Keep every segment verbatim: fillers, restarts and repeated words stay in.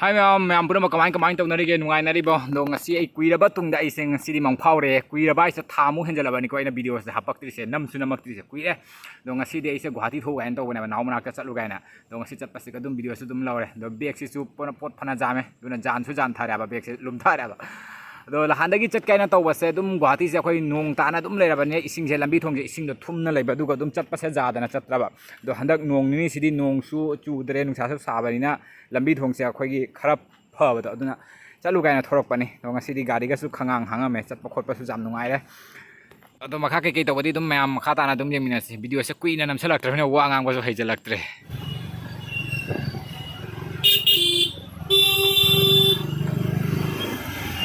ꯍꯥꯏ ꯃꯌꯥꯝ, ꯃꯌꯥꯝ ꯄꯨꯝꯅꯃꯛ ꯀꯃꯥꯏ, ꯀꯃꯥꯏꯅ ꯇꯧꯅꯔꯤꯒꯦ? ꯅꯨꯡꯉꯥꯏꯅꯔꯤꯕꯣ? ꯑꯗꯣ ꯉꯁꯤ ꯑꯩ ꯀꯨꯏꯔꯕ ꯇꯨꯡꯗ ꯑꯩꯁꯦ ꯉꯁꯤꯗꯤ ꯃꯪ ꯐꯥꯎꯔꯦ꯫ ꯀꯨꯏꯔꯕ ꯍꯥꯏꯁꯦ ꯊꯥꯃꯨꯛ ꯍꯦꯟꯖꯜꯂꯕꯅꯤꯀꯣ ꯑꯩꯅ videoꯁꯦ ꯍꯥꯄꯛꯇ꯭ꯔꯤꯁꯦ, ꯅꯝꯁꯨ ꯅꯝꯃꯛꯇ꯭ꯔꯤꯁꯦ ꯀꯨꯏꯔꯦ꯫ ꯑꯗꯣ ꯉꯁꯤꯗꯤ ꯑꯩꯁꯦ ꯒꯨꯍꯥꯇꯤ ꯊꯣꯛꯎ ꯀꯥꯏꯅ ꯇꯧꯕꯅꯦꯕ, ꯅꯥꯎ ꯃꯅꯥꯛꯇ ꯆꯠꯂꯨ ꯀꯥꯏꯅ꯫ ꯑꯗꯣ ꯉꯁꯤ ꯆꯠꯄꯁꯤꯒ ꯑꯗꯨꯝ videoꯁꯨ ꯑꯗꯨꯝ ꯂꯧꯔꯦ꯫ ꯑꯗꯣ bagꯁꯤꯁꯨ ꯄꯣꯠ, ꯄꯣꯠ ꯐꯅ ꯌꯥꯝꯃꯦ, ꯑꯗꯨꯅ ꯌꯥꯝꯁꯨ ꯌꯥꯝꯊꯔꯦꯕ, bagꯁꯦ ꯂꯨꯝꯊꯔꯦꯕ꯫ ꯑꯗꯣ ꯅꯍꯥꯟꯗꯒꯤ ꯆꯠꯀꯦ ꯍꯥꯏꯅ ꯇꯧꯕꯁꯦ ꯑꯗꯨꯝ ꯒꯨꯍꯥꯇꯤꯁꯦ ꯑꯩꯈꯣꯏ ꯅꯣꯡ ꯇꯥꯅ ꯑꯗꯨꯝ ꯂꯩꯔꯕꯅꯤꯅ, ꯏꯁꯤꯡꯁꯦ, ꯂꯝꯕꯤ ꯊꯣꯡꯁꯦ ꯏꯁꯤꯡꯗꯣ ꯊꯨꯝꯅ ꯂꯩꯕ, ꯑꯗꯨꯒ ꯑꯗꯨꯝ ꯆꯠꯄꯁꯦ ꯌꯥꯗꯅ ꯆꯠꯇ꯭ꯔꯕ꯫ ꯑꯗꯣ ꯍꯟꯗꯛ ꯅꯣꯡ ꯅꯤꯅꯤꯁꯤꯗꯤ ꯅꯣꯡꯁꯨ ꯆꯨꯗ꯭ꯔꯦ, ꯅꯨꯡꯁꯥꯁꯨ ꯁꯥꯕꯅꯤꯅ ꯂꯝꯕꯤ ꯊꯣꯡꯁꯦ ꯑꯩꯈꯣꯏꯒꯤ ꯈꯔ ꯐꯕꯗꯣ, ꯑꯗꯨꯅ ꯆꯠꯂꯨ ꯀꯥꯏꯅ ꯊꯣꯔꯛꯄꯅꯤ꯫ ꯑꯗꯣ ꯉꯁꯤꯗꯤ ꯒꯥꯔꯤꯒꯁꯨ ꯈꯪꯍꯥꯡ ꯍꯥꯡꯉꯝꯃꯦ, ꯆꯠꯄ ꯈꯣꯠꯄꯁꯨ ꯌꯥꯝ ꯅꯨꯡꯉꯥꯏꯔꯦ꯫ ꯑꯗꯣ ꯃꯈꯥ ꯀꯩꯀꯩ ꯇꯧꯕꯗꯤ ꯑꯗꯨꯝ ꯃꯌꯥꯝ ꯃꯈꯥ ꯇꯥꯅ ꯑꯗꯨꯝ ꯌꯦꯡꯃꯤꯟꯅꯁꯤ꯫ Videoꯁꯦ ꯀꯨꯏꯅ ꯅꯝꯁꯤꯜꯂꯛꯇ꯭ꯔꯕꯅꯤꯅ ꯋꯥ ꯉꯥꯡꯕꯁꯨ ꯍꯩꯖꯤꯜꯂꯛꯇ꯭ꯔꯦ꯫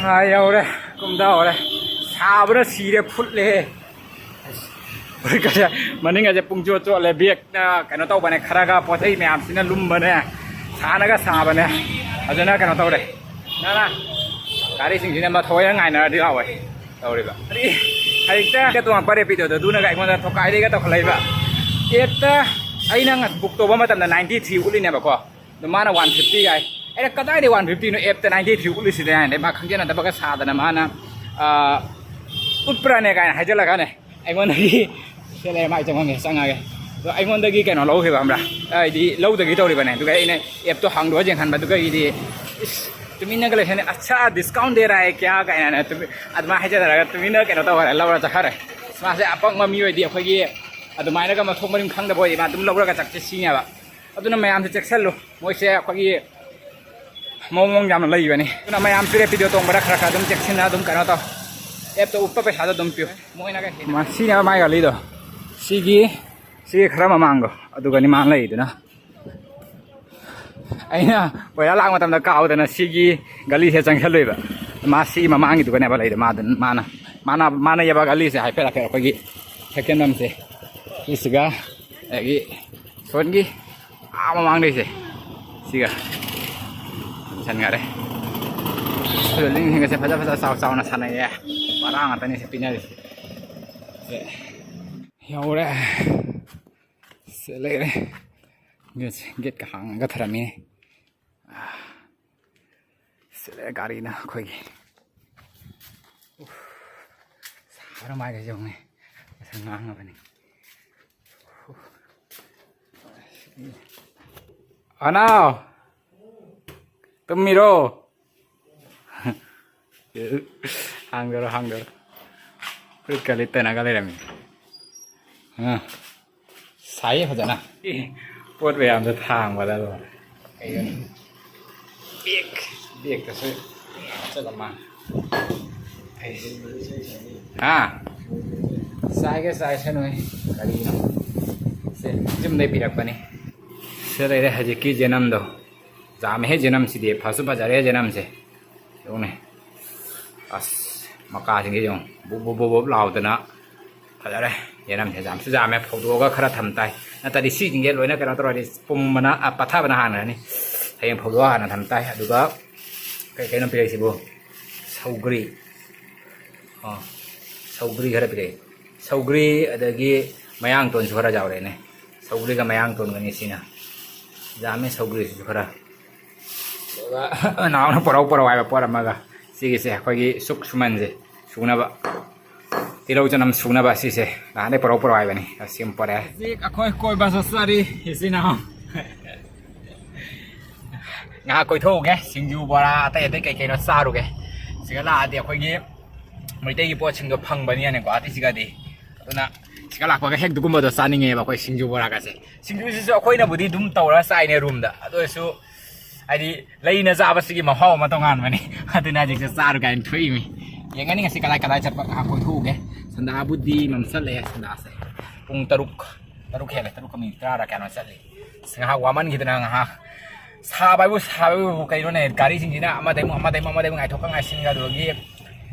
ꯑꯥ, ꯌꯧꯔꯦ, ꯀꯨꯝꯊꯍꯧꯔꯦ꯫ ꯁꯥꯕꯅ ꯁꯤꯔꯦ, ꯐꯨꯠꯂꯦꯍꯦ꯫ ꯐꯨꯔꯤꯠꯀꯁꯦ, ꯃꯅꯤꯡꯒꯁꯦ ꯄꯨꯡꯆꯣꯠ ꯆꯣꯠꯂꯦ꯫ Bagꯅ ꯀꯩꯅꯣ ꯇꯧꯕꯅꯦ, ꯈꯔꯒ ꯄꯣꯠ ꯆꯩ ꯃꯌꯥꯝꯁꯤꯅ ꯂꯨꯝꯕꯅꯦ, ꯁꯥꯅꯒ ꯁꯥꯕꯅꯦ꯫ ꯐꯖꯅ ꯀꯩꯅꯣ ꯇꯧꯔꯦ꯫ ꯅꯅꯥ ꯒꯥꯔꯤꯁꯤꯡꯁꯤꯅ ꯃꯊꯧ ꯉꯥꯏꯅꯔꯗꯤ ꯍꯥꯎꯋꯦ ꯇꯧꯔꯤꯕ꯫ ꯍꯧꯖꯤꯛꯇ ꯇꯣꯉꯥꯟꯕ ꯔꯦꯄꯤꯗꯣꯗꯣ ꯑꯗꯨꯅꯒ ꯑꯩꯉꯣꯟꯗ ꯊꯣꯀꯥꯏꯗꯩꯒ ꯇꯧꯈꯠꯂꯛꯏꯕ꯫ Appꯇ ꯑꯩꯅ book ꯇꯧꯕ ꯃꯇꯝꯗ ninety three ꯎꯠꯂꯤꯅꯦꯕꯀꯣ, ꯑꯗꯣ ꯃꯥꯅ one fifty ꯀꯥꯏ꯫ ꯑꯩꯅ, "ꯀꯗꯥꯏꯗꯩ one fiftyꯅꯣ? Appꯇ ninety three ꯎꯠꯂꯤꯁꯤꯗꯤ?" ꯍꯥꯏꯅ ꯃꯥ ꯈꯪꯖꯅꯗꯕꯒ ꯁꯥꯗꯅ ꯃꯥꯅ, ꯑꯥ, "ꯎꯠꯄ꯭ꯔꯥꯅꯦ?" ꯀꯥꯏꯅ ꯍꯥꯏꯖꯤꯜꯂꯒꯅꯦ ꯑꯩꯉꯣꯟꯗꯒꯤ, ꯁꯦ ꯂꯩꯔꯦ, ꯃꯥꯏ ꯆꯪꯉꯝꯃꯦ, ꯆꯪꯉꯒꯦ꯫ ꯑꯗꯣ ꯑꯩꯉꯣꯟꯗꯒꯤ ꯀꯩꯅꯣ ꯂꯧꯈꯤꯕ, ꯈꯪꯕ꯭ꯔꯥ? ꯍꯥꯏꯗꯤ ꯂꯧꯗꯒꯤ ꯇꯧꯔꯤꯕꯅꯦ꯫ ꯑꯗꯨꯒ ꯑꯩꯅ appꯇꯣ ꯍꯥꯡꯗꯣꯛꯑ ꯌꯦꯡꯍꯟꯕ, ꯑꯗꯨꯒ ꯑꯩꯗꯤ, ꯏꯁ, ꯇꯨꯃꯤꯟꯅꯒ ꯂꯩꯁꯅꯦ, "ꯑꯠꯁꯥ, discount ꯗꯦ ꯔꯥ ꯍꯦ ꯀꯌꯥ?" ꯀꯥꯏꯅ ꯇꯨꯃꯤ-, ꯑꯗꯨꯃꯥꯏꯅ ꯍꯥꯏꯖꯗꯔꯒ ꯇꯨꯃꯤꯟꯅ ꯀꯩꯅꯣ ꯇꯧꯈꯔꯦ, ꯂꯧꯔ ꯆꯠꯈꯔꯦ꯫ ꯃꯥꯁꯦ ꯑꯄꯪꯕ ꯃꯤ ꯑꯣꯏꯗꯤ ꯑꯩꯈꯣꯏꯒꯤ ꯑꯗꯨꯃꯥꯏꯅꯒ ꯃꯊꯣꯡ ꯃꯔꯤꯟ ꯈꯪꯗꯕ ꯑꯣꯏꯗꯤ ꯃꯥ ꯑꯗꯨꯝ ꯂꯧꯔꯒ ꯆꯠꯀꯦ ꯁꯤꯅꯦꯕ꯫ ꯑꯗꯨꯅ ꯃꯌꯥꯝꯁꯦ ꯆꯦꯛꯁꯤꯜꯂꯨ, ꯃꯣꯏꯁꯦ ꯑꯩꯈꯣꯏꯒꯤ ꯃꯑꯣꯡ ꯃꯑꯣꯡ ꯌꯥꯝꯅ ꯂꯩꯕꯅꯤ꯫ ꯑꯗꯨꯅ ꯃꯌꯥꯝꯁꯨ ꯔꯦꯄꯤꯗꯣ ꯇꯣꯡꯕꯗ ꯈꯔ ꯈꯔ ꯑꯗꯨꯝ ꯆꯦꯛꯁꯤꯟꯅ ꯑꯗꯨꯝ ꯀꯩꯅꯣ ꯇꯧ, appꯇ ꯎꯞꯄ ꯄꯩꯁꯥꯗꯣ ꯑꯗꯨꯝ ꯄꯤꯌꯨ꯫ ꯃꯣꯏꯅꯒ ꯍꯦꯟꯅ ꯃꯥ-, ꯁꯤꯅꯦꯕ ꯃꯥꯏ ꯒꯥꯔꯤꯗꯣ, ꯁꯤꯒꯤ, ꯁꯤꯒꯤ ꯈꯔ ꯃꯃꯥꯡꯗꯣ ꯑꯗꯨꯒꯅꯤ ꯃꯥ ꯂꯩꯗꯨꯅ꯫ ꯑꯩꯅ ꯀꯣꯏꯂꯥ ꯂꯥꯛꯄ ꯃꯇꯝꯗ ꯀꯥꯎꯗꯅ ꯁꯤꯒꯤ ꯒꯂꯤꯁꯦ ꯆꯪꯁꯜꯂꯨꯏꯕ꯫ ꯃꯥ ꯁꯤꯒꯤ ꯃꯃꯥꯡꯒꯤꯗꯨꯒꯅꯦꯕ ꯂꯩꯗꯣ꯫ ꯃꯥꯗ-, ꯃꯥꯅ, ꯃꯥꯅ, ꯃꯥꯅ ꯌꯦꯕ ꯒꯂꯤꯁꯦ ꯍꯥꯏꯐꯦꯠ ꯍꯥꯏꯐꯦꯠ ꯑꯩꯈꯣꯏꯒꯤ ꯁꯦꯀꯦꯟ ꯂꯝꯁꯦ ꯁꯤꯁꯤꯒ, ꯑꯗꯒꯤ ꯁꯣꯟꯒꯤ ꯑꯥ ꯃꯃꯥꯡꯗꯩꯁꯦ ꯁꯤꯒ ꯆꯟꯈꯔꯦ꯫ ꯕꯤꯜꯗꯤꯡꯁꯤꯡꯒꯁꯦ ꯐꯖ ꯐꯖ ꯆꯥꯎ ꯆꯥꯎꯅ ꯁꯥꯟꯅꯩꯌꯦ꯫ ꯕꯔꯥ ꯉꯥꯛꯇꯅꯤ ꯁꯤ ꯄꯤꯅꯔꯤꯁꯦ꯫ ꯁꯦ, ꯌꯧꯔꯦ꯫ ꯁꯦ, ꯂꯩꯔꯦ꯫ ꯒꯦꯠꯁꯦ, ꯒꯦꯠꯀ ꯍꯥꯡꯉꯒ ꯊꯔꯝꯃꯤꯅꯦ꯫ ꯆꯠꯂꯦ ꯒꯥꯔꯤꯅ ꯑꯩꯈꯣꯏꯒꯤ꯫ ꯎꯐ, ꯁꯥꯔ ꯃꯥꯏꯒꯁꯦ ꯌꯦꯡꯉꯨꯅꯦ꯫ ꯉꯁꯥꯏ ꯉꯥꯡꯉꯕꯅꯤ꯫ ꯑꯅꯥꯎ! ꯇꯨꯝꯃꯤꯔꯣ? ꯍꯥꯡꯗꯣꯔꯣ, ꯍꯥꯡꯗꯣꯔꯣ꯫ ꯐꯨꯔꯤꯠꯀ ꯂꯤꯠꯇꯅꯒ ꯂꯩꯔꯝꯃꯤ꯫ ꯑ, ꯁꯥꯏꯌꯦ ꯐꯖꯅ꯫ ꯄꯣꯠ ꯃꯌꯥꯝꯗꯣ ꯊꯥꯡꯕꯗ ꯂꯣꯏꯔꯦ꯫ ꯀꯩꯅꯣ? ꯕꯦꯛ, ꯕꯦꯛꯇꯁꯨ ꯍꯥꯞꯆꯜꯂ ꯃꯥꯜꯂꯦ꯫ ꯍꯥ? ꯆꯥꯏꯒꯦ ꯆꯥꯏꯁꯅꯨ꯫ ꯀꯔꯤꯅꯣ? ꯁꯦ, ꯌꯨꯝꯗꯩ ꯄꯤꯔꯛꯄꯅꯤ꯫ ꯁꯤꯗ ꯂꯩꯔꯦ ꯍꯧꯖꯤꯛꯀꯤ ꯖꯦꯅꯝꯗꯣ꯫ ꯌꯥꯝꯃꯦꯍꯦ ꯖꯦꯅꯝꯁꯤꯗꯤ꯫ ꯐꯁꯨ ꯐꯖꯔꯦ ꯖꯦꯅꯝꯁꯦ꯫ ꯌꯦꯡꯉꯨꯅꯦ꯫ ꯑꯁ, ꯃꯀꯥꯁꯤꯡꯁꯦ ꯌꯦꯡꯉꯨ꯫ ꯕꯨꯞ ꯕꯨꯞ ꯕꯨꯞ ꯕꯨꯞ ꯂꯥꯎꯗꯅ ꯐꯖꯔꯦ꯫ ꯌꯦꯅꯝꯁꯦ ꯌꯥꯝꯁꯨ ꯌꯥꯝꯃꯦ꯫ ꯐꯧꯗꯣꯛꯑꯒ ꯈꯔ ꯊꯝ ꯇꯥꯏ꯫ ꯅꯠꯇ꯭ꯔꯗꯤ ꯁꯤꯁꯤꯡꯁꯦ ꯂꯣꯏꯅ ꯀꯩꯅꯣ ꯇꯧꯔꯗꯤ ꯄꯨꯝꯕꯅ, ꯑ, ꯄꯠꯊꯕꯅ ꯍꯥꯟꯅꯅꯤ꯫ ꯍꯌꯦꯡ ꯐꯧꯗꯣꯛꯑ ꯍꯥꯟꯅ ꯊꯝ ꯇꯥꯏ꯫ ꯑꯗꯨꯒ ꯀꯩ ꯀꯩꯅꯣ ꯄꯤꯔꯛꯏꯁꯤꯕꯨ? ꯁꯧꯒ꯭ꯔꯤ꯫ ꯑ, ꯁꯧꯒ꯭ꯔꯤ ꯈꯔ ꯄꯤꯔꯛꯏ꯫ ꯁꯧꯒ꯭ꯔꯤ ꯑꯗꯒꯤ ꯃꯌꯥꯡꯇꯣꯟꯁꯨ ꯈꯔ ꯌꯥꯎꯔꯛꯑꯦꯅꯦ꯫ ꯁꯧꯒ꯭ꯔꯤꯒ ꯃꯌꯥꯡꯇꯣꯟꯒꯅꯤ ꯁꯤꯅ꯫ ꯌꯥꯝꯃꯦ ꯁꯧꯒ꯭ꯔꯤꯁꯤꯁꯨ ꯈꯔ꯫ ꯑꯗꯨꯒ ꯅꯍꯥꯟ ꯄꯣꯔꯧ ꯄꯣꯔꯧ ꯍꯥꯏꯕ ꯄꯣꯠ ꯑꯃꯒ꯫ ꯁꯤꯒꯤꯁꯦ ꯑꯩꯈꯣꯏꯒꯤ ꯁꯨꯛ ꯁꯨꯃꯟꯁꯦ ꯁꯨꯅꯕ꯫ ꯇꯤꯜꯍꯧ ꯆꯅꯝ ꯁꯨꯅꯕ ꯁꯤꯁꯦ ꯅꯍꯥꯟꯗꯩ ꯄꯣꯔꯧ ꯄꯣꯔꯧ ꯍꯥꯏꯕꯅꯤ꯫ ꯑꯁꯤ ꯑꯃ ꯄꯣꯔꯛꯑꯦ꯫ ꯍꯧꯖꯤꯛ ꯑꯩꯈꯣꯏ ꯀꯣꯏꯕ ꯆꯠꯆꯔꯤ, ꯏꯆꯤꯟ ꯏꯅꯥꯎ꯫ ꯉꯥꯏꯍꯥꯛ ꯀꯣꯏꯊꯣꯛꯎꯒꯦ꯫ ꯁꯤꯡꯖꯨ ꯕꯣꯔꯥ ꯑꯇꯩ ꯑꯇꯩ ꯀꯩ ꯀꯩꯅꯣ ꯆꯥꯔꯨꯒꯦ꯫ ꯁꯤꯒ ꯂꯥꯛꯑꯗꯤ ꯑꯩꯈꯣꯏꯒꯤ ꯃꯩꯇꯩꯒꯤ ꯄꯣꯠꯁꯤꯡꯗꯣ ꯐꯪꯕꯅꯤꯅꯅꯦꯀꯣ, ꯑꯇꯩꯁꯤꯒꯗꯤ꯫ ꯑꯗꯨꯅ ꯁꯤꯒ ꯂꯥꯛꯄꯒ ꯍꯦꯛ ꯑꯗꯨꯒꯨꯝꯕꯗꯣ ꯆꯥꯅꯤꯡꯉꯦꯕ ꯑꯩꯈꯣꯏ ꯁꯤꯡꯖꯨ ꯕꯣꯔꯥꯒꯁꯦ꯫ ꯁꯤꯡꯖꯨꯁꯤꯁꯨ ꯑꯩꯈꯣꯏꯅꯕꯨꯗꯤ ꯑꯗꯨꯝ ꯇꯧꯔ ꯆꯥꯏꯅꯦ ꯔꯨꯝꯗ꯫ ꯑꯗꯨ ꯑꯣꯏꯔꯁꯨ ꯍꯥꯏꯗꯤ ꯂꯩꯅ ꯆꯥꯕꯁꯤꯒꯤ ꯃꯍꯥꯎ ꯑꯃ ꯇꯣꯉꯥꯟꯕꯅꯤ꯫ ꯑꯗꯨꯅ ꯍꯧꯖꯤꯛꯁꯦ ꯆꯥꯔꯨ ꯀꯥꯏꯅ ꯊꯣꯛꯏꯃꯤ꯫ ꯌꯦꯡꯉꯅꯤ ꯉꯁꯤ ꯀꯗꯥꯏ ꯀꯗꯥꯏ ꯆꯠꯄ ꯉꯥꯏꯍꯥꯛ ꯀꯣꯏꯊꯣꯛꯎꯒꯦ꯫ ꯁꯟꯗꯥꯕꯨꯗꯤ ꯃꯝꯁꯜꯂꯛꯑꯦ ꯁꯟꯗꯥꯁꯦ꯫ ꯄꯨꯡ ꯇꯔꯨꯛ, ꯇꯔꯨꯛ ꯍꯦꯜꯂꯦ, ꯇꯔꯨꯛꯀ ꯃꯤꯅꯤꯠ ꯇꯔꯥꯔ ꯀꯌꯥꯅꯣ ꯆꯠꯂꯤ꯫ ꯑꯁ, ꯉꯥꯏꯍꯥꯛ ꯋꯥꯃꯟꯈꯤꯗꯅ ꯉꯥꯏꯍꯥꯛ꯫ ꯁꯥꯕ ꯍꯥꯏꯕꯨ ꯁꯥꯕ ꯍꯥꯏꯕꯨ ꯀꯩꯅꯣꯅꯦ, ꯒꯥꯔꯤꯁꯤꯡꯁꯤꯅ ꯑꯃꯗꯩ ꯑꯃꯨꯛ, ꯑꯃꯗꯩ ꯑꯃꯨꯛ, ꯑꯃꯗꯩ ꯑꯃꯨꯛ ꯉꯥꯏꯊꯣꯛꯀ ꯉꯥꯏꯁꯤꯟꯒ ꯑꯗꯨꯗꯒꯤ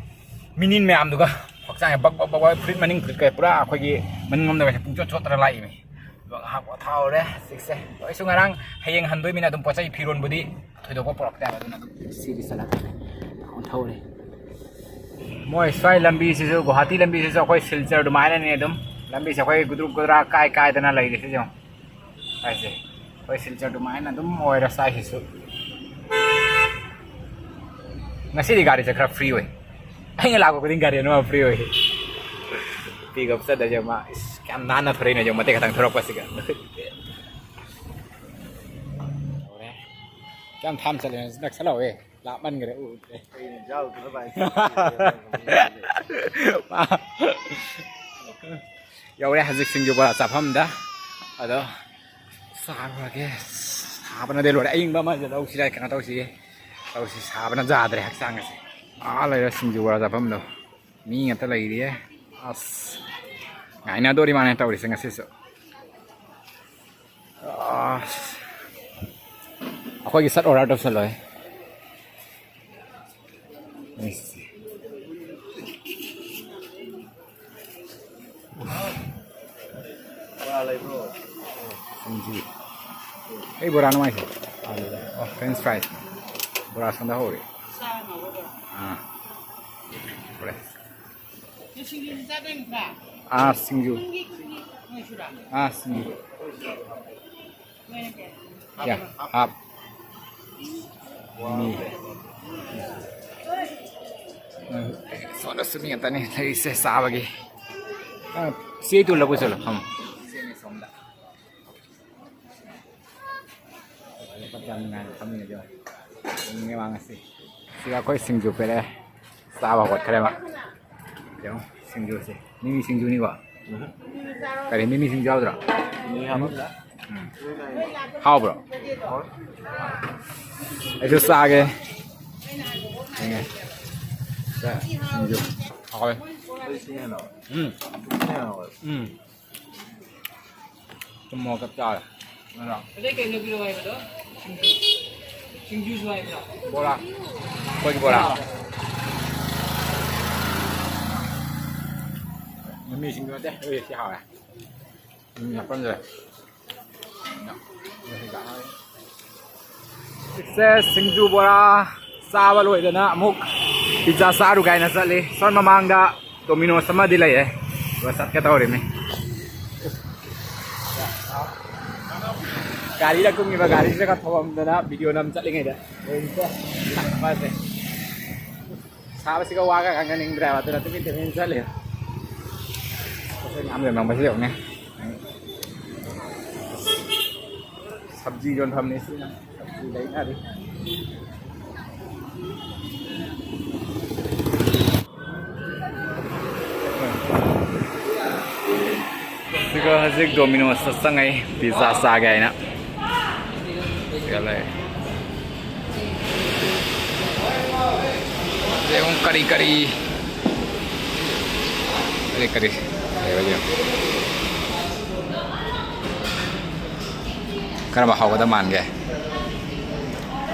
ꯃꯤꯅꯤꯟ ꯃꯌꯥꯝꯗꯨꯒ ꯍꯛꯆꯥꯡꯁꯦ ꯕꯛ ꯕꯛ ꯕꯛ ꯕꯛ, ꯐꯨꯔꯤꯠ ꯃꯅꯤꯡ ꯐꯨꯔꯤꯠ ꯀꯩ ꯄꯨꯔꯥ ꯑꯩꯈꯣꯏꯒꯤ ꯃꯅꯤꯡꯂꯣꯝꯗꯒꯁꯦ ꯄꯨꯡꯆꯣꯠ ꯆꯣꯠꯇꯅ ꯂꯥꯛꯏꯃꯤ꯫ ꯑꯗꯨꯒ ꯉꯥꯏꯍꯥꯛ ꯄꯣꯊꯥꯍꯧꯔꯦ ꯍꯧꯖꯤꯛꯁꯦ꯫ ꯑꯩꯁꯨ ꯉꯔꯥꯡ ꯍꯌꯦꯡ ꯍꯟꯗꯣꯏꯃꯤꯅ ꯑꯗꯨꯝ ꯄꯣꯠ ꯆꯩ ꯐꯤꯔꯣꯟꯕꯨꯗꯤ ꯊꯣꯏꯗꯣꯛꯄ ꯄꯨꯔꯛꯇꯦ ꯍꯥꯏꯕ, ꯑꯗꯨꯅ ꯑꯗꯨꯝ ꯁꯤꯗꯤ ꯆꯠꯂꯒꯦ꯫ ꯑꯣꯟꯊꯣꯛꯎꯔꯦ꯫ ꯃꯣꯏ ꯁ꯭ꯋꯥꯏ ꯂꯝꯕꯤꯁꯤꯁꯨ, ꯒꯨꯋꯥꯍꯥꯇꯤ ꯂꯝꯕꯤꯁꯤꯁꯨ ꯑꯩꯈꯣꯏ ꯁꯤꯜꯆꯔ ꯑꯗꯨꯃꯥꯏꯅꯅꯦ ꯑꯗꯨꯝ꯫ ꯂꯝꯕꯤꯁꯦ ꯑꯩꯈꯣꯏ ꯒꯨꯗ꯭ꯔꯨꯛ ꯒꯨꯗ꯭ꯔꯥ ꯀꯥꯏ ꯀꯥꯏꯗꯅ ꯂꯩꯔꯤꯁꯦ ꯌꯦꯡꯉꯨ꯫ ꯍꯥꯏꯁꯦ ꯑꯩꯈꯣꯏ ꯁꯤꯜꯆꯔ ꯑꯗꯨꯃꯥꯏꯅ ꯑꯗꯨꯝ ꯑꯣꯏꯔꯦ ꯁ꯭ꯋꯥꯏꯁꯤꯁꯨ꯫ ꯉꯁꯤꯗꯤ ꯒꯥꯔꯤꯁꯦ ꯈꯔ ꯐ꯭ꯔꯤ ꯑꯣꯏ꯫ ꯑꯩꯅ ꯂꯥꯛꯄ ꯈꯨꯗꯤꯡ ꯒꯥꯔꯤ ꯑꯅꯧꯕ ꯐ꯭ꯔꯤ ꯑꯣꯏ꯫ ꯄꯤꯛ ꯑꯞ ꯆꯠꯂꯁꯦ ꯃꯥ꯫ ꯏꯁ, ꯀꯌꯥꯝ ꯅꯥꯟꯅ ꯊꯣꯔꯛꯏꯅꯣ ꯌꯦꯡꯉꯣ, ꯃꯇꯦꯛ ꯈꯛꯇꯪ ꯊꯣꯔꯛꯄꯁꯤꯒ꯫ ꯌꯧꯔꯦ꯫ ꯀꯌꯥꯝ ꯊꯥꯝ ꯆꯠꯂꯤꯅꯣ? ꯅꯛꯁꯜꯂꯛꯑꯣꯍꯦ꯫ ꯂꯥꯞꯃꯟꯈ꯭ꯔꯦ, ꯎꯗ꯭ꯔꯦ꯫ ꯌꯧꯔꯦ ꯍꯧꯖꯤꯛ ꯁꯤꯡꯖꯨ ꯕꯣꯔꯥ ꯆꯥꯐꯝꯗ꯫ ꯑꯗꯣ ꯆꯥꯔꯨꯔꯒꯦ꯫ ꯁꯥꯕꯅꯗꯤ ꯂꯣꯏꯔꯦ꯫ ꯑꯏꯪꯕ ꯑꯃ ꯂꯧꯁꯤꯔ, ꯀꯩꯅꯣ ꯇꯧꯁꯤꯒꯦ꯫ ꯇꯧꯁꯤ, ꯁꯥꯕꯅ ꯌꯥꯗ꯭ꯔꯦ ꯍꯛꯆꯥꯡ ꯑꯁꯦ꯫ ꯑꯥ ꯂꯩꯔꯦ ꯁꯤꯡꯖꯨ ꯕꯣꯔꯥ ꯆꯥꯐꯝꯗꯣ꯫ ꯃꯤ ꯉꯥꯛꯇ ꯂꯩꯔꯤꯌꯦ꯫ ꯑꯁ, ꯉꯥꯏꯅꯗꯣꯔꯤ ꯃꯥꯅꯦ ꯇꯧꯔꯤꯁꯦ ꯉꯁꯤꯁꯨ꯫ ꯑꯁ, ꯑꯩꯈꯣꯏꯒꯤ ꯁꯠ ꯑꯣꯔꯗꯔ ꯇꯧꯁꯜꯂꯣꯏ꯫ ꯕꯣꯔꯥ ꯂꯩꯕ꯭ꯔꯣ? ꯁꯤꯡꯖꯨ꯫ ꯀꯩ ꯕꯣꯔꯥꯅꯣ ꯍꯥꯏꯁꯦ? ꯑꯣ, ꯐ꯭ꯔꯦꯟꯁ ꯐ꯭ꯔꯥꯏꯁ꯫ ꯕꯣꯔꯥ ꯁꯣꯝꯗ ꯍꯧꯔꯤ꯫ ꯑꯥ꯫ ꯍꯧꯔꯦ꯫ ꯑꯥ, ꯁꯤꯡꯖꯨ꯫ ꯑꯥ, ꯁꯤꯡꯖꯨ꯫ ꯌꯥ, ꯍꯥꯞ꯫ ꯃꯤ꯫ ꯁꯣꯝꯗꯁꯨ ꯃꯤ ꯉꯥꯛꯇꯅꯤ ꯂꯩꯔꯤꯁꯦ ꯆꯥꯕꯒꯤ꯫ ꯑꯥ, ꯆꯦ ꯇꯨꯜꯂ ꯄꯨꯁꯜꯂꯣ, ꯐꯝꯃꯣ꯫ ꯂꯨꯄꯥ ꯆꯥꯝꯃꯉꯥꯅ ꯐꯝꯃꯤꯟꯅꯁꯦ꯫ ꯌꯦꯡꯅꯤꯡꯉꯦ ꯃꯥ ꯉꯁꯤ꯫ ꯁꯤꯗ ꯑꯩꯈꯣꯏ ꯁꯤꯡꯖꯨ ꯄꯤꯔꯛꯑꯦ꯫ ꯆꯥꯕ ꯍꯧꯒꯠꯈ꯭ꯔꯦ ꯃꯥ꯫ ꯌꯦꯡꯉꯣ ꯁꯤꯡꯖꯨꯁꯦ꯫ ꯃꯤꯃꯤ ꯁꯤꯡꯖꯨꯅꯤꯀꯣ? ꯀꯔꯤ, ꯃꯤꯃꯤ ꯁꯤꯡꯖꯨ ꯌꯥꯎꯗ꯭ꯔꯣ? ꯃꯤꯃꯤ ꯍꯥꯞꯄꯝꯗ꯫ ꯎꯝ꯫ ꯍꯥꯎꯕ꯭ꯔꯣ? ꯍꯥꯎꯋꯦ꯫ ꯑꯩꯁꯨ ꯆꯥꯒꯦ꯫ ꯌꯦꯡꯉꯦ꯫ ꯁꯦ, ꯁꯤꯡꯖꯨ꯫ ꯍꯥꯎꯋꯦ꯫ ꯑꯩ ꯁꯤꯅ ꯍꯦꯟꯅ ꯍꯥꯎꯋꯦ꯫ ꯎꯝ꯫ ꯁꯤꯅ ꯍꯦꯟꯅ ꯍꯥꯎꯋꯦ꯫ ꯎꯝ꯫ ꯊꯨꯝ ꯃꯣꯔꯣꯛ ꯆꯞ ꯆꯥꯔꯦ꯫ ꯅꯠꯇ꯭ꯔꯣ? ꯑꯗꯩ ꯀꯩꯅꯣ ꯄꯤꯔꯛꯑꯣ ꯍꯥꯏꯕꯗꯣ? ꯁꯤꯡꯖꯨ꯫ ꯁꯤꯡꯖꯨꯁꯨ ꯍꯥꯏꯕ꯭ꯔꯣ? ꯕꯣꯔꯥ꯫ ꯑꯩꯈꯣꯏꯒꯤ ꯕꯣꯔꯥ꯫ ꯃꯤꯃꯤ ꯁꯤꯡꯖꯨ ꯅꯠꯇꯦ, ꯑꯩꯈꯣꯏꯒꯤ ꯁꯤ ꯍꯥꯎꯔꯦ꯫ ꯃꯤꯃꯤ ꯍꯥꯞꯄꯟꯗ꯭ꯔꯦ꯫ ꯁꯦ, ꯁꯤꯡꯖꯨ ꯕꯣꯔꯥ ꯆꯥꯕ ꯂꯣꯏꯗꯅ ꯑꯃꯨꯛ ꯄꯤꯖꯥ ꯆꯥꯔꯨ ꯀꯥꯏꯅ ꯆꯠꯂꯤ꯫ ꯁꯣꯝ ꯃꯃꯥꯡꯗ ꯗꯣꯃꯤꯅꯣꯁ ꯑꯃꯗꯤ ꯂꯩꯔꯦ꯫ ꯑꯗꯨꯒ ꯆꯠꯀꯦ ꯇꯧꯔꯤꯃꯤ꯫ ꯒꯥꯔꯤꯗ ꯀꯨꯝꯃꯤꯕ ꯒꯥꯔꯤꯁꯤꯗ ꯈꯔ ꯊꯧꯐꯝꯗꯅ ꯚꯤꯗꯤꯑꯣ ꯅꯝ ꯆꯠꯂꯤꯉꯩꯗ ꯂꯣꯏꯅꯁꯦ ꯂꯥꯛꯄꯁꯦ꯫ ꯁꯥꯕꯁꯤꯒ ꯋꯥꯒ ꯉꯥꯡꯅꯅꯤꯡꯗ꯭ꯔꯦꯕ, ꯑꯗꯨꯅ ꯇꯨꯃꯤꯟ ꯇꯨꯃꯤꯟ ꯆꯠꯂꯦ꯫ ꯄꯣꯠ ꯆꯩ ꯃꯌꯥꯝ ꯂꯩꯔꯝꯕꯁꯤ ꯌꯦꯡꯉꯨꯅꯦ꯫ ꯁꯕꯖꯤ ꯌꯣꯟꯐꯝꯅꯤ ꯁꯤꯅ꯫ ꯁꯕꯖꯤ ꯂꯩꯅꯔꯤ꯫ ꯁꯤꯒ ꯍꯧꯖꯤꯛ ꯗꯣꯃꯤꯅꯣꯁꯇ ꯆꯪꯉꯛꯏ, ꯄꯤꯖꯥ ꯆꯥꯒꯦ ꯍꯥꯏꯅ꯫ ꯁꯤꯒ ꯂꯩ꯫ ꯌꯦꯡꯉꯨ ꯀꯔꯤ ꯀꯔꯤ, ꯀꯔꯤ ꯀꯔꯤ ꯂꯩꯕ ꯌꯦꯡꯉꯨ꯫ ꯀꯔꯝꯕ ꯍꯥꯎꯒꯗꯕ ꯃꯥꯟꯒꯦ?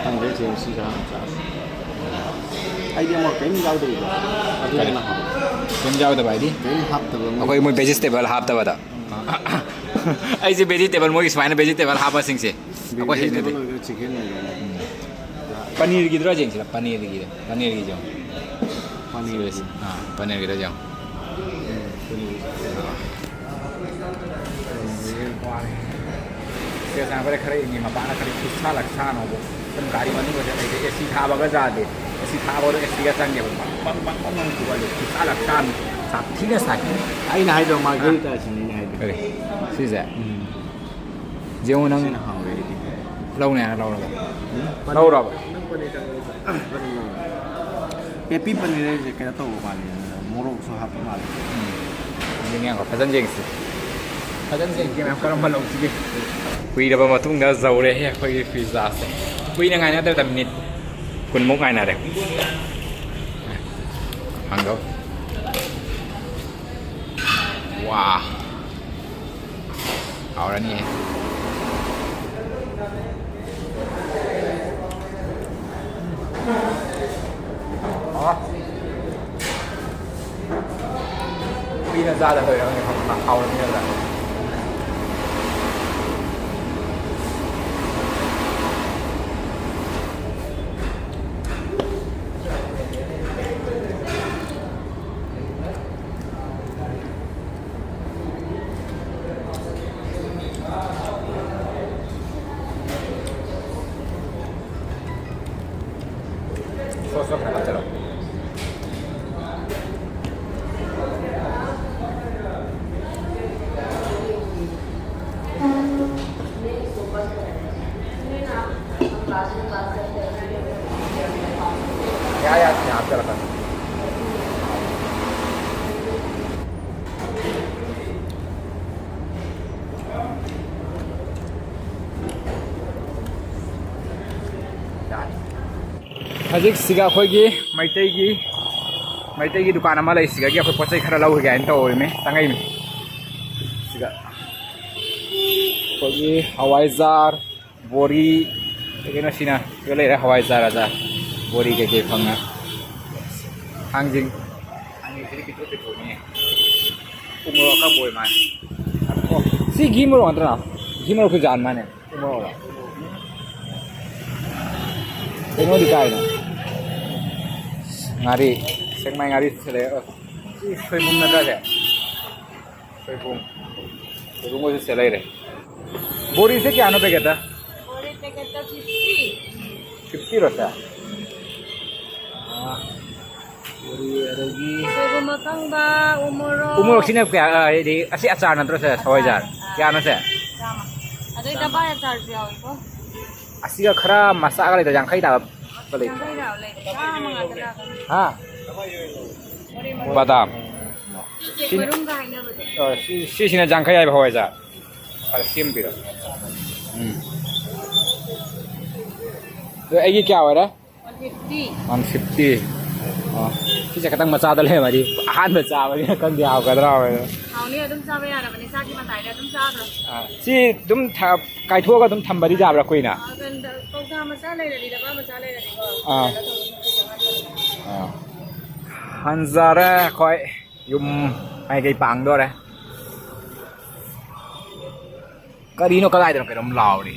ꯈꯪꯗꯦ, ꯆꯦꯡ ꯁꯤꯁꯨ ꯍꯥꯟꯅ ꯆꯥꯁꯤ꯫ ꯑꯩꯗꯤ ꯑꯃꯨꯛ ꯀꯔꯤꯝ ꯌꯥꯎꯗꯕꯤꯗ ꯑꯗꯨ ꯀꯔꯤ? ꯍꯦꯟꯅ ꯍꯥꯎꯋꯦ꯫ ꯀꯔꯤꯝ ꯌꯥꯎꯗꯕ ꯍꯥꯏꯗꯤ? ꯀꯔꯤꯝ ꯍꯥꯞꯇꯕ ꯃꯣꯏ꯫ ꯑꯩꯈꯣꯏ ꯃꯣꯏ ꯚꯦꯖꯤꯇꯦꯕꯜ ꯍꯥꯞꯇꯕꯗ꯫ ꯑꯩꯁꯦ ꯚꯦꯖꯤꯇꯦꯕꯜ, ꯃꯣꯏꯒꯤ ꯁꯨꯃꯥꯏꯅ ꯚꯦꯖꯤꯇꯦꯕꯜ ꯍꯥꯞꯄꯁꯤꯡꯁꯦ ꯑꯩꯈꯣꯏ ꯚꯦꯖꯤꯇꯦꯕꯜ ꯍꯩꯅꯗꯦ꯫ ꯑꯣꯏꯒꯦꯔꯥ, ꯆꯤꯛꯀꯟ ꯑꯣꯏꯒꯦꯔꯥ꯫ ꯄꯅꯤꯔꯒꯤꯗꯨꯔ ꯌꯦꯡꯁꯤꯔ, ꯄꯅꯤꯔꯒꯤꯗꯣ, ꯄꯅꯤꯔꯒꯤꯁꯦ꯫ ꯄꯅꯤꯔꯒꯤ꯫ ꯑꯥ, ꯄꯅꯤꯔꯒꯤꯗꯣ ꯌꯦꯡꯉꯣ꯫ ꯎꯝ, ꯄꯅꯤꯔꯒꯤ꯫ ꯁꯦ ꯁꯥꯟꯅꯕꯗ ꯈꯔ ꯏꯪꯉꯤ, ꯃꯄꯥꯟꯗ ꯈꯔ ꯈꯨꯠꯁꯥ ꯂꯛꯁꯥꯅꯣꯕꯨ꯫ ꯑꯗꯨꯝ ꯒꯥꯔꯤ ꯃꯅꯨꯡꯗ ꯂꯩꯔꯦ, ꯑꯦ ꯁꯤ ꯊꯥꯕꯒ ꯌꯥꯗꯦ꯫ ꯑꯦ ꯁꯤ ꯊꯥꯕꯗꯣ ꯑꯦ ꯁꯤꯒ ꯆꯪꯗꯦꯕ꯫ ꯕꯪ ꯕꯪ ꯕꯪ ꯕꯪ ꯈꯨꯒꯠꯂꯦ꯫ ꯈꯨꯠꯁꯥ ꯂꯛꯁꯥꯅꯤ꯫ ꯁꯥꯊꯤꯅ ꯁꯥꯏ꯫ ꯑꯩꯅ ꯍꯥꯏꯗ꯭ꯔꯣ, ꯃꯥꯔꯒꯦꯔꯤꯇꯥꯁꯤꯅꯦ ꯑꯩꯅ ꯍꯥꯏꯗꯣ꯫ ꯀꯔꯤ? ꯁꯤꯁꯦ? ꯎꯝ꯫ ꯌꯦꯡꯉꯨ ꯅꯪ꯫ ꯁꯤꯅ ꯍꯥꯎꯋꯦ ꯑꯩꯗꯤ꯫ ꯂꯧꯅꯤ ꯍꯥꯏꯔ ꯂꯧꯔꯕ? ꯎꯝ? ꯂꯧꯔꯕ? ꯄꯦꯄꯤ ꯄꯅꯤꯔ ꯍꯥꯏꯁꯦ ꯀꯩꯅꯣ ꯇꯧꯕ ꯃꯥꯜꯂꯦ, ꯃꯣꯔꯣꯛꯁꯨ ꯍꯥꯞꯄ ꯃꯥꯜꯂꯦ꯫ ꯎꯝ꯫ ꯌꯦꯡꯉꯦ, ꯌꯦꯡꯉꯣ, ꯐꯖꯅ ꯌꯦꯡꯁꯤ꯫ ꯐꯖꯅ ꯌꯦꯡꯁꯤ, ꯃꯌꯥꯝ ꯀꯔꯝꯕ ꯂꯧꯁꯤꯒꯦ? ꯀꯨꯏꯔꯕ ꯃꯇꯨꯡꯗ ꯌꯧꯔꯦ ꯑꯩꯈꯣꯏꯒꯤ ꯄꯤꯖꯥꯁꯦ꯫ ꯀꯨꯏꯅ ꯉꯥꯏꯅꯗ꯭ꯔꯦꯗ, ꯃꯤꯅꯤꯠ ꯀꯨꯟꯃꯨꯛ ꯉꯥꯏꯅꯔꯦ꯫ ꯍꯥꯡꯗꯧ꯫ ꯋꯥ꯫ ꯍꯥꯎꯔꯅꯤꯍꯦ꯫ ꯑꯣ꯫ ꯀꯨꯏꯅ ꯆꯥꯗ ꯂꯩꯔꯕꯅꯤ ꯈꯪꯕ꯭ꯔꯥ? ꯍꯥꯎꯔꯅꯤ ꯍꯥꯏꯕ꯫ ꯁꯣꯁꯇꯣ ꯈꯔ ꯍꯥꯞꯆꯔꯣ꯫ ꯌꯥ, ꯌꯥ, ꯁꯤꯅ ꯍꯥꯞꯆꯔꯛꯀꯅꯤ꯫ ꯍꯧꯖꯤꯛꯁꯤꯒ ꯑꯩꯈꯣꯏꯒꯤ ꯃꯩꯇꯩꯒꯤ, ꯃꯩꯇꯩꯒꯤ ꯗꯨꯀꯥꯟ ꯑꯃ ꯂꯩ, ꯁꯤꯗꯒꯤ ꯑꯩꯈꯣꯏ ꯄꯣꯠ ꯆꯩ ꯈꯔ ꯂꯧꯈꯤꯒꯦ ꯍꯥꯏꯅ ꯇꯧꯔꯤꯃꯤ, ꯆꯪꯉꯛꯏꯃꯤ꯫ ꯁꯤꯗ ꯑꯩꯈꯣꯏꯒꯤ ꯍꯋꯥꯏꯖꯥꯔ, ꯕꯣꯔꯤ, ꯀꯩ ꯀꯩꯅꯣ ꯁꯤꯅ, ꯁꯤꯗ ꯂꯩꯔꯦ, ꯍꯋꯥꯏꯖꯥꯔ, ꯑꯖꯥꯔ, ꯕꯣꯔꯤ ꯀꯩꯀꯩ ꯐꯪꯉꯦ꯫ ꯊꯥꯡꯖꯤꯡ, ꯊꯥꯡꯖꯤꯡꯁꯤꯗꯤ ꯄꯤꯛꯇ꯭ꯔꯨ ꯄꯤꯛꯇ꯭ꯔꯨꯅꯦ꯫ ꯎ ꯃꯣꯔꯣꯛ ꯑꯀꯪꯕ ꯑꯣꯏ ꯃꯥꯜꯂꯦ꯫ ꯑꯣ, ꯁꯤ ꯘꯤ ꯃꯣꯔꯣꯛ ꯅꯠꯇ꯭ꯔꯣ? ꯘꯤ ꯃꯣꯔꯣꯛꯁꯨ ꯖꯥꯠ ꯃꯥꯟꯅꯦ꯫ ꯎ ꯃꯣꯔꯣꯛꯂꯣ? ꯀꯩꯅꯣꯗꯤ ꯀꯥꯏꯅꯣ? ꯉꯥꯔꯤ, ꯁꯦꯛꯃꯥꯏ ꯉꯥꯔꯤ ꯁꯤꯗ ꯂꯩꯔꯦ꯫ ꯑꯣ, ꯁꯤ ꯁꯣꯏꯕꯨꯝ ꯅꯠꯇ꯭ꯔꯁꯦ? ꯁꯣꯏꯕꯨꯝ꯫ ꯁꯣꯏꯕꯨꯝꯒꯁꯨ ꯁꯤꯗ ꯂꯩꯔꯦ꯫ ꯕꯣꯔꯤꯁꯦ ꯀꯌꯥꯅꯣ packet ꯇ? ꯕꯣꯔꯤ packet ꯇ fifty꯫ Fifty ꯔꯣ ꯁꯦ? ꯑꯥ, ꯕꯣꯔꯤ ꯑꯗꯒꯤ ꯁꯣꯏꯕꯨꯝ ꯑꯀꯪꯕ, ꯎ ꯃꯣꯔꯣꯛ꯫ ꯎ ꯃꯣꯔꯣꯛꯁꯤꯅ ꯀꯌꯥ, ꯑ, ꯍꯥꯏꯗꯤ ꯑꯁꯤ ꯑꯆꯥꯔ ꯅꯠꯇ꯭ꯔꯣ ꯁꯦ? ꯍꯋꯥꯏꯖꯥꯔ꯫ ꯑꯆꯥꯔ꯫ ꯀꯌꯥꯅꯣ ꯁꯦ? ꯆꯥꯝꯃ꯫ ꯑꯗꯩ ꯆꯥꯝꯃ꯫ ꯗꯕꯥꯏ ꯑꯆꯥꯔꯁꯨ ꯌꯥꯎꯏꯀꯣ꯫ ꯑꯁꯤꯒ ꯈꯔ ꯃꯆꯥꯒ ꯂꯩꯇ꯭ꯔꯣ? ꯌꯥꯡꯈꯩ ꯇꯥꯕ ꯂꯩꯇ꯭ꯔꯣ? ꯌꯥꯡꯈꯩ ꯇꯥꯕ ꯂꯩ꯫ ꯆꯥꯝꯃ ꯉꯥꯛꯇ ꯂꯥꯛꯀꯅꯤ꯫ ꯍꯥ? ꯕꯣꯔꯤ ꯃꯔꯨ꯫ ꯕꯗꯥꯝ꯫ ꯎꯆꯦꯛ ꯁꯤ-, ꯃꯔꯨꯝꯒ ꯍꯥꯏꯅꯕꯗꯣ꯫ ꯑ, ꯁꯤ-, ꯁꯤꯁꯤꯅ ꯌꯥꯡꯈꯩ ꯍꯥꯏꯕ ꯍꯋꯥꯏꯖꯥꯔ꯫ ꯑ, ꯁꯤ ꯑꯃ ꯄꯤꯔꯣ꯫ ꯎꯝ꯫ ꯑꯗꯣ ꯑꯩꯒꯤ ꯀꯌꯥ ꯑꯣꯏꯔꯦ? One fifty꯫ One fifty꯫ ꯑꯣ, ꯁꯤꯁꯦ ꯈꯤꯇꯪ ꯃꯆꯥꯗ ꯂꯩꯔꯝꯃꯗꯤ ꯑꯍꯥꯟꯕ ꯆꯥꯕꯅꯤꯅ ꯈꯪꯗꯦ ꯍꯥꯎꯒꯗ꯭ꯔꯥ ꯍꯥꯎꯔꯣꯏꯗ꯭ꯔꯥ꯫ ꯍꯥꯎꯅꯤ, ꯑꯗꯨꯝ ꯆꯥꯕ ꯌꯥꯔꯕꯅꯤ, ꯆꯥꯛꯀꯤ ꯃꯇꯥꯏꯗ ꯑꯗꯨꯝ ꯆꯥꯈ꯭ꯔꯣ꯫ ꯑꯥ, ꯁꯤ ꯑꯗꯨꯝ ꯊ-, ꯀꯥꯏꯊꯣꯛꯑꯒ ꯑꯗꯨꯝ ꯊꯝꯕꯗꯤ ꯌꯥꯕ꯭ꯔꯥ ꯀꯨꯏꯅ? ꯑꯥ, ꯀꯧꯇꯥ ꯃꯆꯥ ꯂꯩꯔꯗꯤ, ꯗꯕꯥ ꯃꯆꯥ ꯂꯩꯔꯗꯤꯀꯣ꯫ ꯑꯥ꯫ ꯑꯥ꯫ ꯍꯟꯖꯔꯦ ꯑꯩꯈꯣꯏ ꯌꯨꯝ ꯃꯥꯏꯀꯩ ꯄꯥꯡꯗꯣꯔꯦ꯫ ꯀꯔꯤꯅꯣ ꯀꯗꯥꯏꯗꯅꯣ ꯀꯩꯅꯣꯝ ꯂꯥꯎꯔꯤ꯫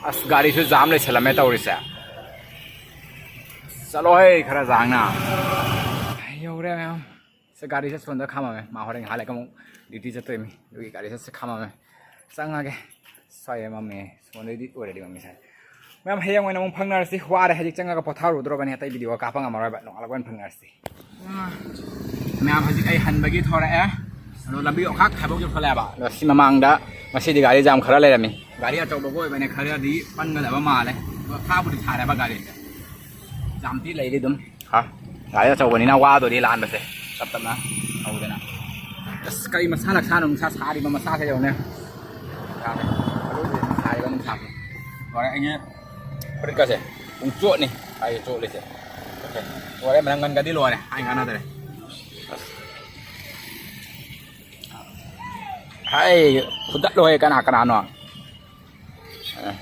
ꯑꯁ ꯒꯥꯔꯤꯁꯨ ꯖꯥꯝ ꯂꯩꯁꯜꯂꯝꯃꯦ ꯇꯧꯔꯤꯁꯦ꯫ ꯆꯠꯂꯣꯍꯦ ꯈꯔ ꯁꯥꯡꯅ꯫ ꯌꯧꯔꯦ ꯃꯌꯥꯝ꯫ ꯁꯦ ꯒꯥꯔꯤꯁꯦ ꯁꯣꯝꯗ ꯈꯥꯝꯃꯝꯃꯦ꯫ ꯃꯥ ꯍꯣꯔꯦꯟ ꯉꯥꯏꯍꯥꯛ ꯂꯩꯔꯒ ꯑꯃꯨꯛ duty ꯆꯠꯇꯣꯏꯅꯤ꯫ ꯑꯗꯨꯒꯤ ꯒꯥꯔꯤꯁꯦ ꯁꯤ ꯈꯥꯝꯃꯝꯃꯦ꯫ ꯆꯪꯉꯒꯦ꯫ ꯁ꯭ꯋꯥꯏꯗ ꯃꯝꯃꯦ꯫ ꯁꯣꯝꯗꯩꯗꯤ already ꯃꯝꯃꯤ ꯁꯥꯏ꯫ ꯃꯌꯥꯝ ꯍꯌꯦꯡ ꯑꯣꯏꯅ ꯑꯃꯨꯛ ꯐꯪꯅꯔꯁꯤ꯫ ꯋꯥꯔꯦ ꯍꯧꯖꯤꯛ ꯆꯪꯉꯒ ꯄꯣꯊꯥꯔꯨꯗ꯭ꯔꯣꯕꯅꯤ꯫ ꯑꯇꯩ video ꯀꯥꯞꯄ ꯉꯝꯃꯔꯣꯏꯕ꯫ ꯅꯣꯡꯉꯥꯜꯂꯒ ꯑꯣꯏꯅ ꯐꯪꯅꯔꯁꯤ꯫ ꯃꯌꯥꯝ ꯍꯧꯖꯤꯛ ꯑꯩ ꯍꯟꯕꯒꯤ ꯊꯣꯔꯛꯑꯦ꯫ ꯑꯗꯣ ꯂꯝꯕꯤ ꯑꯣꯈꯥꯛ ꯈꯥꯏꯕꯣꯛ ꯌꯧꯁꯜꯂꯛꯑꯦꯕ꯫ ꯑꯗꯣ ꯁꯤ ꯃꯃꯥꯡꯗ ꯉꯁꯤꯗꯤ ꯒꯥꯔꯤ ꯖꯥꯝ ꯈꯔ ꯂꯩꯔꯝꯃꯤ꯫ ꯒꯥꯔꯤ ꯑꯆꯧꯕꯒ ꯑꯣꯏꯕꯅꯦ ꯈꯔꯗꯤ ꯄꯟꯒꯗꯕ ꯃꯥꯜꯂꯦ꯫ ꯊꯥꯕꯨꯗꯤ ꯊꯥꯔꯦꯕ ꯒꯥꯔꯤꯁꯦ꯫ ꯌꯥꯝꯗꯤ ꯂꯩꯔꯤ ꯑꯗꯨꯝ꯫ ꯍꯥ? ꯒꯥꯔꯤ ꯑꯆꯧꯕꯅꯤꯅ ꯋꯥꯗꯣꯔꯤ ꯂꯥꯟꯕꯁꯦ꯫ ꯇꯞ ꯇꯞꯅ ꯊꯧꯗꯅ꯫ ꯑꯁ, ꯀꯔꯤ ꯃꯁꯥ ꯂꯛꯁꯥꯅꯣ ꯅꯨꯡꯁꯥ ꯁꯥꯔꯤꯕ ꯃꯁꯥꯁꯦ ꯌꯦꯡꯉꯨꯅꯦ꯫ ꯁꯥꯔꯦ꯫ ꯑꯔꯣꯏꯕꯤꯗꯅꯤ ꯁꯥꯔꯤꯕ ꯅꯨꯡꯁꯥꯁꯦ꯫ ꯂꯣꯏꯔꯦ ꯑꯩꯒꯤ ꯐꯨꯔꯤꯠꯀꯁꯦ꯫ ꯄꯨꯡ ꯆꯣꯠꯅꯤ꯫ ꯑꯩ ꯆꯣꯠꯂꯤꯁꯦ꯫ ꯑꯣꯀꯦ꯫ ꯂꯣꯏꯔꯦ, ꯃꯅꯪꯒꯟꯒꯗꯤ ꯂꯣꯏꯔꯦ꯫ ꯍꯥꯏ ꯀꯥꯟꯅꯗ꯭ꯔꯦ꯫ ꯑꯁ꯫ ꯍꯥꯏ, ꯐꯨꯗꯠꯂꯣꯍꯦ, ꯀꯅꯥ ꯀꯅꯥꯅꯣ? ꯑꯦ꯫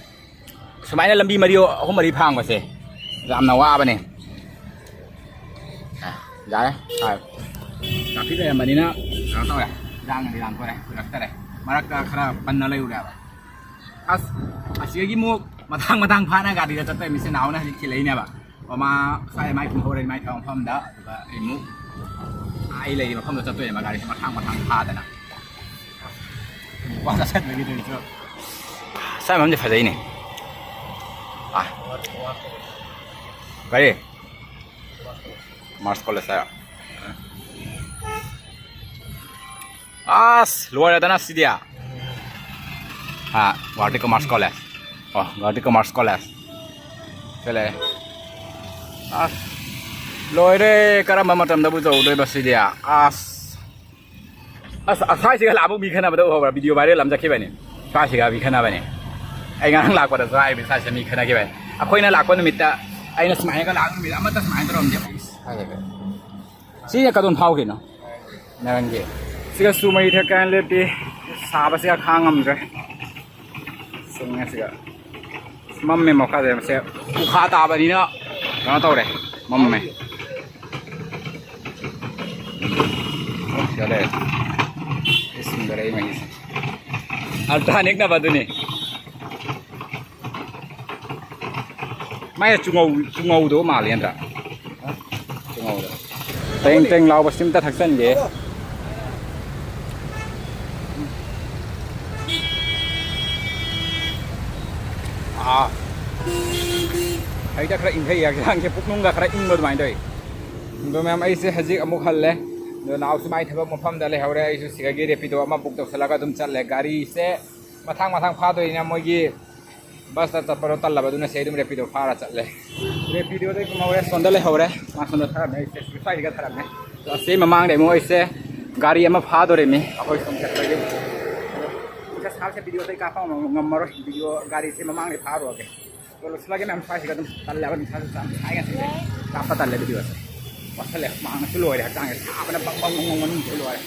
ꯁꯨꯃꯥꯏꯅ ꯂꯝꯕꯤ ꯃꯔꯤ, ꯑꯍꯨꯝ ꯃꯔꯤ ꯐꯥꯡꯕꯁꯦ ꯌꯥꯝꯅ ꯋꯥꯕꯅꯦ꯫ ꯑꯦ, ꯌꯥꯔꯦ꯫ ꯑꯦ꯫ ꯇ꯭ꯔꯥꯐꯤꯛ ꯂꯩꯔꯝꯕꯅꯤꯅ ꯀꯩꯅꯣ ꯇꯧꯔꯦ꯫ ꯏꯔꯥꯡꯅꯗꯤ ꯂꯥꯟꯊꯣꯔꯦ, ꯀꯨꯏꯔꯛꯇꯔꯦ꯫ ꯃꯔꯛꯇ ꯈꯔ ꯄꯟꯅ ꯂꯩꯔꯨꯔꯦꯕ꯫ ꯑꯁ, ꯑꯁꯤꯗꯒꯤ ꯑꯃꯨꯛ ꯃꯊꯥꯡ ꯃꯊꯥꯡ ꯐꯥꯅ ꯒꯥꯔꯤꯗ ꯆꯠꯇꯣꯏ ꯃꯤꯁꯦ ꯅꯥꯎꯅ ꯍꯧꯖꯤꯛ ꯊꯤꯜꯂꯛꯏꯅꯦꯕ꯫ ꯃꯃꯥ ꯁ꯭ꯋꯥꯏꯗ ꯃꯥꯏ ꯀꯨꯝꯍꯧꯔꯅꯤ, ꯃꯥꯏ ꯊꯕꯛ ꯃꯐꯝꯗ꯫ ꯑꯗꯨꯒ ꯑꯩ ꯑꯃꯨꯛ ꯑꯩ ꯂꯩꯔꯤ ꯃꯐꯝꯗ ꯆꯠꯇꯣꯏꯅꯦꯕ, ꯒꯥꯔꯤꯁꯦ ꯃꯊꯥꯡ ꯃꯊꯥꯡ ꯐꯥꯗꯅ꯫ ꯋꯥ ꯆꯠꯁꯟꯕꯒꯤ ꯑꯗꯨꯒꯤꯁꯨ꯫ ꯁ꯭ꯋꯥꯏ ꯃꯐꯝꯁꯦ ꯐꯖꯩꯅꯦ꯫ ꯑꯥ꯫ ꯀꯔꯤ? ꯃꯥꯔꯁ ꯀꯣꯂꯦꯖ ꯍꯥꯏꯔꯣ? ꯑꯁ, ꯂꯣꯏꯔꯦꯗꯅ ꯁꯤꯗꯤ꯫ ꯑꯥ, ꯒꯨꯋꯥꯍꯥꯇꯤ ꯀꯃꯔꯁ ꯀꯣꯂꯦꯖ꯫ ꯑꯣ, ꯒꯨꯋꯥꯍꯥꯇꯤ ꯀꯃꯔꯁ ꯀꯣꯂꯦꯖ꯫ ꯁꯤ ꯂꯩꯔꯦ꯫ ꯑꯁ, ꯂꯣꯏꯔꯦ꯫ ꯀꯔꯝꯕ ꯃꯇꯝꯗꯕꯨ ꯇꯧꯗꯣꯏꯕ ꯁꯤꯗꯤ? ꯑꯁ꯫ ꯑꯁ, ꯑꯁ꯭ꯋꯥꯏꯁꯤꯒ ꯂꯥꯛꯄ ꯃꯤ ꯈꯠꯅꯕꯗ ꯎꯍꯧꯕ꯭ꯔꯥ? ꯚꯤꯗꯤꯑꯣ ꯚꯥꯏꯔꯦꯜ ꯑꯃ ꯆꯠꯈꯤꯕꯅꯤ꯫ ꯁ꯭ꯋꯥꯏꯁꯤꯒ ꯃꯤ ꯈꯠꯅꯕꯅꯤ꯫ ꯑꯩ ꯉꯔꯥꯡ ꯂꯥꯛꯄꯗꯁꯨ ꯍꯥꯏꯕꯅꯤ, ꯁ꯭ꯋꯥꯏꯁꯤꯗ ꯃꯤ ꯈꯠꯅꯈꯤꯕꯅꯤ꯫ ꯑꯩꯈꯣꯏꯅ ꯂꯥꯛꯄ ꯅꯨꯃꯤꯠꯇ, ꯑꯩꯅ ꯁꯨꯃꯥꯏꯅꯒ ꯂꯥꯛꯄ ꯅꯨꯃꯤꯠ ꯑꯃꯠꯇ ꯁꯨꯃꯥꯏꯅ ꯇꯧꯔꯝꯗꯦ꯫ ꯁꯤꯁꯦ ꯀꯗꯣꯝ ꯐꯥꯎꯈꯤꯅꯣ? ꯅꯔꯪꯒꯤ꯫ ꯁꯤꯒꯁꯨ ꯃꯩ ꯊꯛꯀꯥꯟ ꯂꯦꯞꯄꯤ꯫ ꯁꯥꯕꯁꯤꯒ ꯈꯥꯡ ꯉꯝꯗ꯭ꯔꯦ꯫ ꯁꯨꯡꯉꯦ ꯁꯤꯒ꯫ ꯃꯝꯃꯦ ꯃꯈꯥꯗ ꯃꯁꯦ꯫ ꯎꯈꯥ ꯇꯥꯕꯅꯤꯅ ꯀꯩꯅꯣ ꯇꯧꯔꯦ꯫ ꯃꯝꯃꯦ꯫ ꯁꯤꯗ ꯂꯩꯔꯦ꯫ ꯑꯩ ꯁꯤꯡꯗꯔꯦ ꯑꯩ ꯃꯍꯤꯁꯦ꯫ ꯑꯜꯇ꯭ꯔꯥ ꯅꯦꯛꯅꯕ ꯑꯗꯨꯅꯤ꯫ ꯃꯥꯏ ꯆꯨꯉꯧ-, ꯆꯨꯉꯧꯗꯧ ꯃꯥꯜꯂꯦ ꯅꯠꯇ꯭ꯔꯥ? ꯆꯨꯉꯧꯗ꯫ ꯇꯦꯡ ꯇꯦꯡ ꯂꯥꯎꯕꯁꯤ ꯑꯝꯇ ꯊꯛꯆꯟꯒꯦ꯫ ꯑꯥ꯫ ꯍꯩꯗ ꯈꯔ ꯏꯪꯊꯩ ꯍꯛꯆꯥꯡꯁꯦ, ꯄꯨꯛꯅꯨꯡꯒ ꯈꯔ ꯏꯪꯕ ꯑꯗꯨꯃꯥꯏꯅ ꯇꯧꯋꯤ꯫ ꯑꯗꯣ ꯃꯌꯥꯝ, ꯑꯩꯁꯦ ꯍꯧꯖꯤꯛ ꯑꯃꯨꯛ ꯍꯜꯂꯦ꯫ ꯑꯗꯣ ꯅꯥꯎꯁꯨ ꯃꯥꯏ ꯊꯕꯛ ꯃꯐꯝꯗ ꯂꯩꯍꯧꯔꯦ꯫ ꯑꯩꯁꯨ ꯁꯤꯗꯒꯤ ꯔꯦꯄꯤꯗꯣ ꯑꯃ ꯕꯨꯛ ꯇꯧꯁꯜꯂꯒ ꯑꯗꯨꯝ ꯆꯠꯂꯦ꯫ ꯒꯥꯔꯤꯁꯦ ꯃꯊꯥꯡ ꯃꯊꯥꯡ ꯐꯥꯗꯣꯏꯅꯤꯅ ꯃꯣꯏꯒꯤ ꯕꯁꯇ ꯆꯠꯄꯗꯣ ꯇꯜꯂꯕ, ꯑꯗꯨꯅ ꯁꯤ ꯑꯗꯨꯝ ꯔꯦꯄꯤꯗꯣ ꯐꯥꯔ ꯆꯠꯂꯦ꯫ ꯔꯦꯄꯤꯗꯣꯗꯩ ꯀꯨꯝꯍꯧꯔꯦ, ꯁꯣꯝꯗ ꯂꯩꯍꯧꯔꯦ꯫ ꯃꯥ ꯁꯣꯝꯗ ꯊꯥꯔꯝꯃꯦ, ꯑꯩꯁꯦ ꯁ꯭ꯋꯥꯏꯁꯤꯒ ꯊꯥꯔꯝꯃꯦ꯫ ꯑꯗꯣ ꯑꯁꯤ ꯃꯃꯥꯡꯗ ꯑꯃꯨꯛ ꯑꯩꯁꯦ ꯒꯥꯔꯤ ꯑꯃ ꯐꯥꯗꯣꯔꯤꯃꯤ ꯑꯩꯈꯣꯏ ꯁꯣꯝ ꯆꯠꯄꯒꯤ꯫ ꯑꯗꯣ ꯄꯩꯁꯥ ꯁꯥꯕꯁꯦ ꯚꯤꯗꯤꯑꯣꯗꯩ ꯀꯥꯞꯄ ꯉꯝ-, ꯉꯝꯃꯔꯣꯏ꯫ ꯚꯤꯗꯤꯑꯣ ꯒꯥꯔꯤꯁꯦ ꯃꯃꯥꯡꯗꯩ ꯐꯥꯔꯨꯔꯒꯦ꯫ ꯑꯗꯣ ꯂꯣꯏꯁꯤꯜꯂꯒꯦ ꯃꯌꯥꯝ, ꯁ꯭ꯋꯥꯏꯁꯤꯒ ꯑꯗꯨꯝ ꯇꯜꯂꯦꯕ, ꯅꯨꯡꯁꯥꯁꯨ ꯌꯥꯝ ꯁꯥꯏ ꯉꯁꯤꯁꯦ꯫ ꯀꯥꯞꯄ ꯇꯜꯂꯦ ꯚꯤꯗꯤꯑꯣꯁꯦ꯫ ꯋꯥꯁꯜꯂꯦ, ꯍꯨꯃꯥꯡꯅꯁꯨ ꯂꯣꯏꯔꯦ ꯍꯛꯆꯥꯡꯁꯦ꯫ ꯁꯥꯕꯅ ꯕꯪ ꯕꯪ ꯕꯪ ꯕꯪ ꯃꯅꯨꯡꯗ ꯂꯣꯏꯔꯦ꯫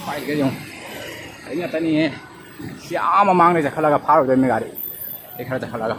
ꯁ꯭ꯋꯥꯏꯁꯤꯒ ꯌꯦꯡꯉꯨ꯫ ꯒꯥꯔꯤ ꯉꯥꯛꯇꯅꯤꯍꯦ꯫ ꯁꯤ ꯑꯥ ꯃꯃꯥꯡꯗꯩ ꯆꯠꯈꯠꯂꯒ ꯐꯥꯔꯨꯗꯣꯏꯅꯤ ꯒꯥꯔꯤ꯫ ꯑꯩ ꯈꯔ ꯆꯠꯈꯠꯂꯒ꯫